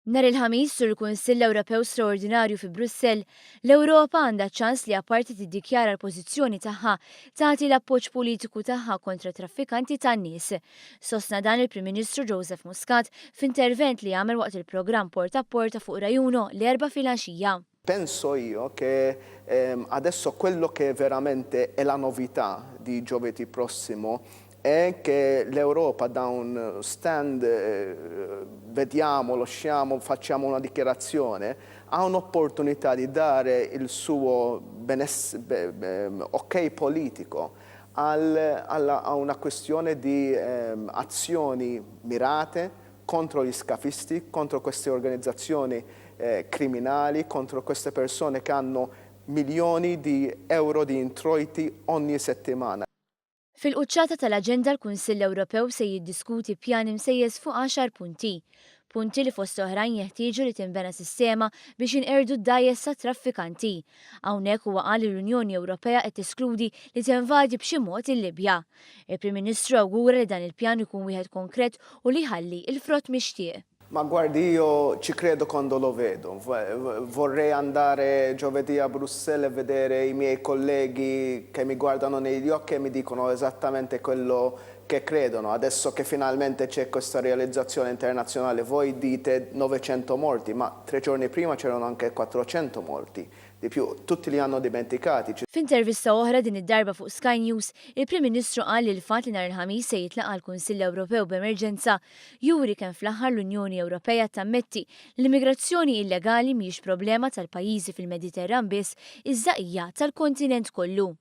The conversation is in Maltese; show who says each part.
Speaker 1: Nhar il-Ħamis sur il-Kunsill Ewropew Straordinarju fi Brussell, l-Ewropa għandha ċans li apparti tiddikjara l-pożizzjoni tagħha, tagħti l-appoġġ politiku tagħha kontra traffikanti tan-nies. Sostna dan il-Prim Ministru Joseph Muscat f'intervent li għamel waqt il-programm Porta a Porta fuq Rai Uno l-Erbgħa filgħaxija.
Speaker 2: Penso io che adesso quello che veramente è la novità di giovedì prossimo è che l'Europa da un stand vediamo, lasciamo, facciamo una dichiarazione, ha un'opportunità di dare il suo beness ok politico al alla a una questione di azioni mirate contro gli scafisti, contro queste organizzazioni kriminali, contro queste persone che hanno milioni di euro di introiti ogni settimana.
Speaker 1: Fil-quċċata tal-aġenda l-Kunsill Ewropew se jiddiskuti pjan imsejjes fuq għaxar punti. Punti li fost oħrajn jeħtieġu li tinbena sistema biex jinqerdu d-dgħajjes tat-traffikanti. Hawnhekk huwa qal li l-Unjoni Ewropea qed teskludi li tinvadi b'xi mod il-Libja. Il-Prim Ministru awgura li dan il-pjan ikun wieħed konkret u li jħalli l-frott mixtieq.
Speaker 2: Ma guardi io ci credo quando lo vedo. Vorrei andare giovedì a Bruxelles e vedere i miei colleghi che mi guardano negli occhi e mi dicono esattamente quello che credono. Adesso che finalmente c'è questa realizzazione internazionale, voi dite 900 morti, ma tre giorni prima c'erano anche 400 morti di più. Tutti li hanno dimenticati.
Speaker 1: F'intervista oħra din id-darba fuq Sky News, il-Prim Ministru qal li l-fatt li nhar il-Ħamis se jitlaqa' l-Kunsill Ewropew b'emerġenza juri kemm fl-aħħar l-Unjoni Ewropea tammetti li l-immigrazzjoni illegali mhijiex problema tal-pajjiżi fil-Mediterran biss iżda hija tal-kontinent kollu.